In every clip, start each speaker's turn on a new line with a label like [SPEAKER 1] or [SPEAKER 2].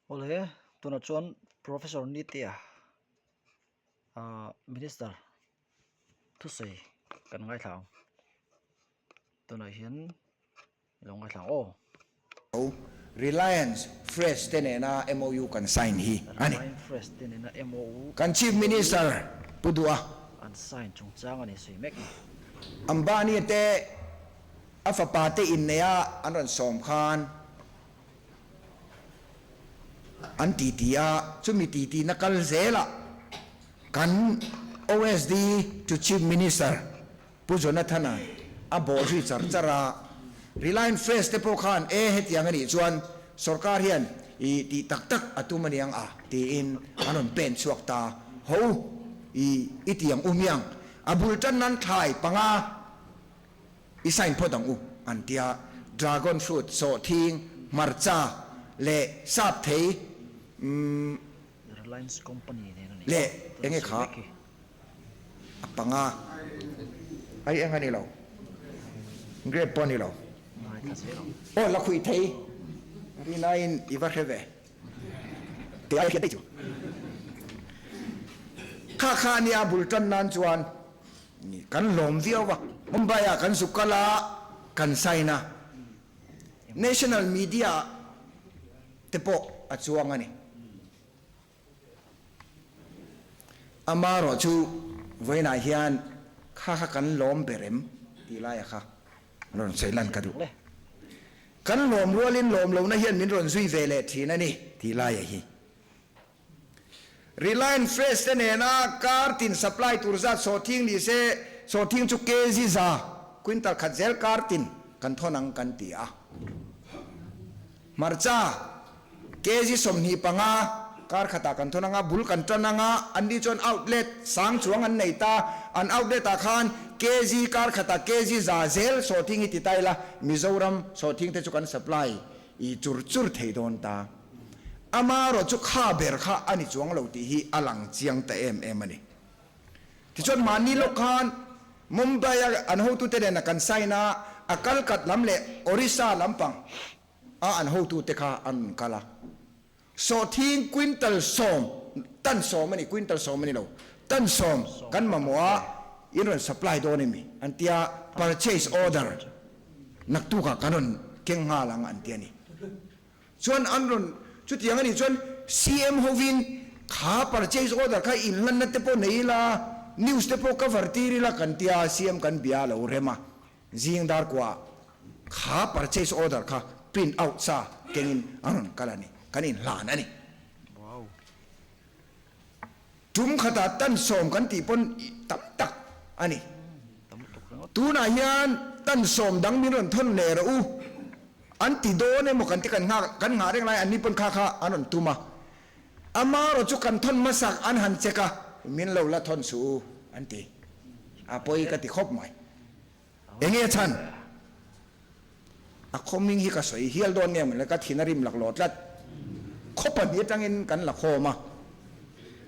[SPEAKER 1] Awle tunah chuan Professor Nitia ahh minister thusawi kan ngaithla ang tunah hian i lo ngaithla ang aw.
[SPEAKER 2] Reliance Fresh te nena MOU kan sign hi a ni.
[SPEAKER 1] Reliance Fresh te nena MOU
[SPEAKER 2] Kan Chief Minister Pu Duha.
[SPEAKER 1] An sign chungchang a ni sawi mek ni.
[SPEAKER 2] Ambani te a fapa te inneia an rawn sawm khan An titi a, chumi titi na kal zelah kan OSD to Chief Minister Pu Jonathan-a a bawh zui char char a, Reliance Fresh te pawh khan e hetiang a nih chuan sorkar hian i tih tak tak a tum a niang a tiin an rawn pen chhuak ta ho i i ti ang u miang a bul tan nan thlai panga I sign phawt ang u, an ti a. Dragon fruit, sawhthing, hmarcha leh sap thei umm
[SPEAKER 1] Reliance company nen a ni
[SPEAKER 2] leh enge kha a panga ai eng a ni lo, grape pawh a ni lo. Aw la khuih thei rinaiin i va hre ve. Tih ai hriat daih chu. Kha kha a nia bul tan nan chuan kan lawm viau a. Mumbai ah kan zuk kal a, kan sign a. National media te pawh a chuang a ni. Amarawh chu vawiinah hian kha kha kan lawm ber em tih laia kha rawn sawi lan ka duh. Kan lawm rualin lawm lohna hian min rawn zui ve leh thin a ni tih laia hi. Reliance Fresh te nena kar tin supply tur zat sawhthing ni se, sawhthing chu kg za, quintal khat zel kar tin kan thawn ang kan ti a. Hmarcha kg 25 kar khatah kan thawn anga, bul kan tan anga, an ni chuan outlet sang chuang an nei ta, an outlet ah khan kg kar khatah kg za zel sawhthing hi ti ta ila, Mizoram sawhthing te chu kan supply i chur chur thei dawn ta. Amarawh chu kha ber kha a ni chuang lo tih hi a lang chiang ta em em a ni. Tichuan mahni lawk khan Mumbai a an hotute nena kan sign a, a Kalkat lam leh Orissa lampang a an hotute kha an rawn kal a. Sawhthing quintal sawm, tan sawm a ni, quintal sawm a ni lo, tan sawm kan mamawh a, in rawn supply dawn emi an tia, purchase order naktukah kan rawn keng nghal ang an ti a ni. Chuan an rawn chutiang a nih chuan CM hovin kha purchase order kha inhlanna te pawh nei ila, news te pawh cover tir ila kan tia CM kan bia a lo rem a, zing dar kuah kha purchase order kha print out sa kengin an rawn kal a ni, kan inhlan a ni. Tum khatah tan sawm kan tih pawn tam tak a ni. Tunah hian tan sawm dang min rawn thawn leh rawh u. An ti dawn emaw kan ti kan nghak kan nghah reng lai an ni pawn kha kha an rawn tum a. Amarawh chu kan thawn hmasak an han check a, min lo la thawn suh u an ti. A pawi ka ti khawp mai. Enge chhan? A khaw hming hi ka sawi hial dawn nge mawle, ka thin a rim laklawh tlat. Khaw pahnih atangin kan la khawm a,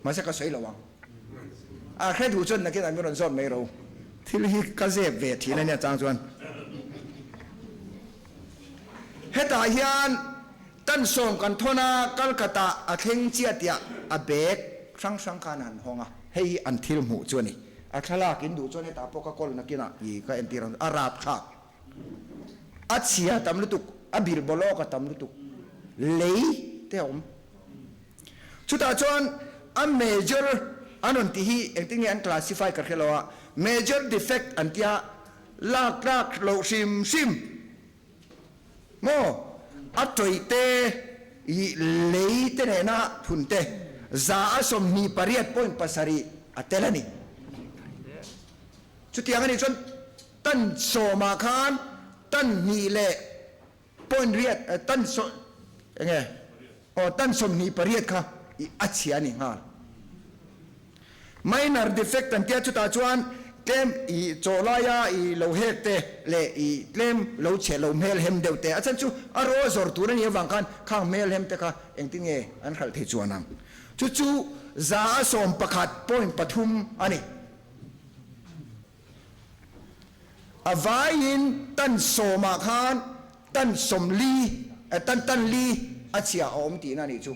[SPEAKER 2] mahse ka sawi lo ang. A hre duh chuan nakinah min rawn zawt mai ro. Thil hi ka zep ve thin a nia chang chuan. Hetah hian tan sawm kan thawn a, Calcutta a thleng chiah tiah a bag hrang hrang khan an hawng a, hei hi an thil hmuh chu a ni. A thlalak in duh chuan hetah pawh ka call nakinah i ka entir ang, a rapthlak. A chhia tam lutuk, a bil bawlawk a tam lutuk, lei te a awm. Chutah chuan a major an rawn tih hi engtin nge an classify ka hre lo a, major defect an tia lak tlak loh hrim hrim maw a tawih te ih lei te nena phun te 128.7 a tel a ni. Chutiang a nih chuan tan sawmah khan tan hnih leh point riat tan saw enge aw tan 28 kha i a chhia a ni nghal. Minor defect an tia chutah chuan tlem i chaw laia i lo hek te leh i tlem lo chhe lo hmel hem deuh te a chhan chu a raw zawr tur a nih avang khan khang hmel hem te kha engtin nge an hralh thei chuan ang. Chu chu 111.3 a ni. A vaiin tan sawmah khan tan sawmli, tan tan li. a chhia a awm tihna a nih chu.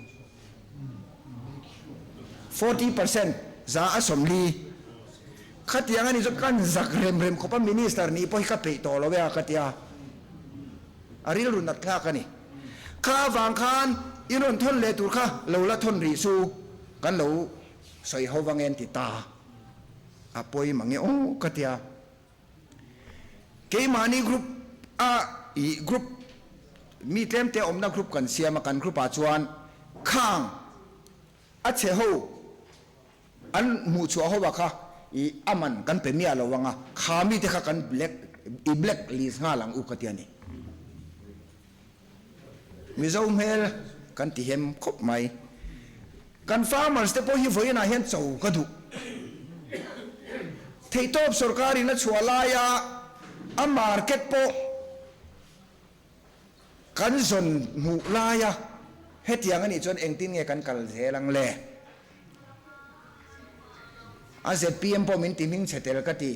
[SPEAKER 2] 40% 40%. Khatiang a nih chuan kan zak rem rem khawp a, Minister nih pawh hi ka peih tawh lo e a ka ti a, a rilru nat thlak a ni. Kha avang khan i rawn thawn leh tur kha lo la thawn rih chu kan lo sawi ho vang en ti ta a pawi mange aw ka ti a. Keimahni group a ih group mi tlemte awmna group kan siam a, kan group ah chuan khang a chhe ho an hmuh chhuah ho ah kha ih a man kan pe miah lo ang a, kha mite kha kan black i black list nghal ang u ka ti a ni. Mizo hmel kan ti hem khawp mai. Kan farmers te pawh hi vawiinah hian cho ka duh. Theihtawp sorkarin a chhuah laia a market pawh kan zawn hmuh laia hetiang a nih chuan engtin nge kan kal zel ang le? A zpm pawh min ti hming chhe tel ka ti.